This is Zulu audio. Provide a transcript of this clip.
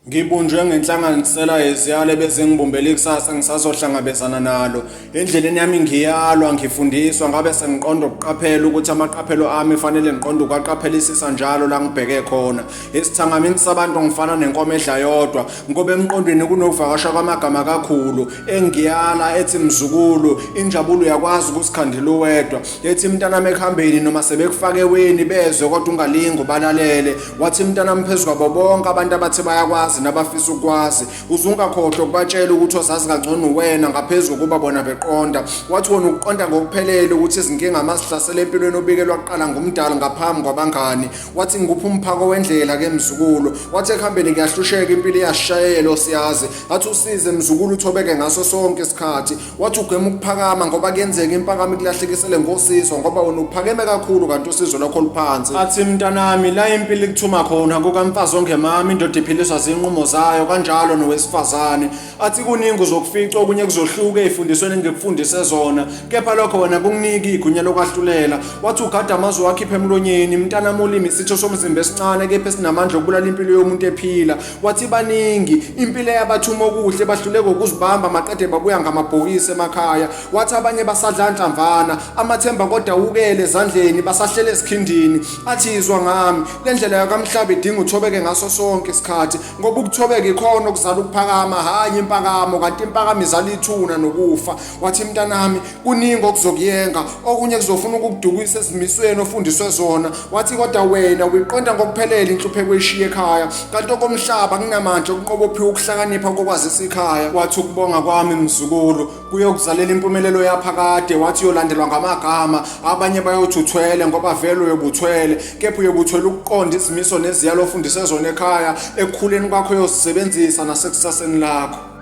Ngibunjwe ngenhlanganisela yeziyalo ebezingibumbela ikusasa ngisazohlangabezana nalo. Endleleni yami ngiyalwa, ngifundiswa, ngabe sengiqonda ukuqaphela ukuthi amaqaphelo ami fanele ngiqonde ukuwaqaphelisisa njalo la ngibheke khona. Esithangamini sabantu ngifana nenkomo edla yodwa, ngoba emqondweni kunokuvakasha kwamagama kakhulu. Engiyala ethi mzukulu, injabulo uyakwazi ukusikhandela uwedwa. Ethi mntanami ekuhambeni noma sebekufake weni bezwe kodwa ungalingi ubalalele. Wathi mntanami phezu kwabo bonke abantu abathi bayakwazi nabafisa ukwazi, uzungakhohlwa ukubatshela ukuthi ozazi kangcono uwena ngaphezu kokuba bona beqonda. Wathi wona ukuqonda ngokuphelele ukuthi izinkinga mazihlasela empilweni obikelwa kuqala ngumdala ngaphambi kwabangani. Wathi ngikupha umphako wendlela ke mzukulu. Wathi ekuhambeni kuyahlusheka impilo iyashayela osiyazi. Wathi usize mzukulu uthobeke ngaso sonke isikhathi. Wathi ugwema ukuphakama ngoba kuyenzeka impakamo ikulahlekisele ngosizo ngoba wena uphakeme kakhulu kanti usizo lwakho luphansi. Athi mntanami la impilo ikuthuma khona kukamfazi ongemami indoda iphiliswa zinqumo zayo kanjalo nowesifazane. Athi kuningi uzokufica okunye kuzohluka ezifundisweni engikufundise zona kepha lokho wena kunginiki igunya lokwahlulela. Wathi ugada amazwi wakhipha emlonyeni mntanami ulimi isitho somzimba esincane kepha esinamandla okubulala impilo yomuntu ephila. Wathi baningi impilo yabathuma okuhle bahluleka ukuzibamba maqede babuya ngamabhokisi emakhaya. Wathi abanye basadla nhlamvana amathemba kodwa awukele ezandleni basahlele esikhindini. Athi izwa ngami le ndlela yakamhlaba idinga uthobeke ngaso sonke isikhathi ngoba ukuthobeka ikhona okuzala ukuphakama hhayi impakamo kanti impakamo izala ithuna nokufa. Wathi mntanami kuningi okuzokuyenga okunye kuzofuna ukukudukisa ezimisweni ofundiswe zona. Wathi kodwa wena uyiqonda ngokuphelele inhlupheko eshiye ekhaya kanti okomhlaba kunamandla okunqoba ophiwe ukuhlakanipha kokwazisa ikhaya. Wathi ukubonga kwami mzukulu kuyokuzalela impumelelo yaphakade. Wathi uyolandelwa ngamagama abanye bayothi uthwele ngoba vele uyobuthwele kepha uyobuthwele ukuqonda izimiso neziyalo ofundiswe zona ekhaya ekukhuleni kwakho uyozisebenzisa nasekusaseni lakho.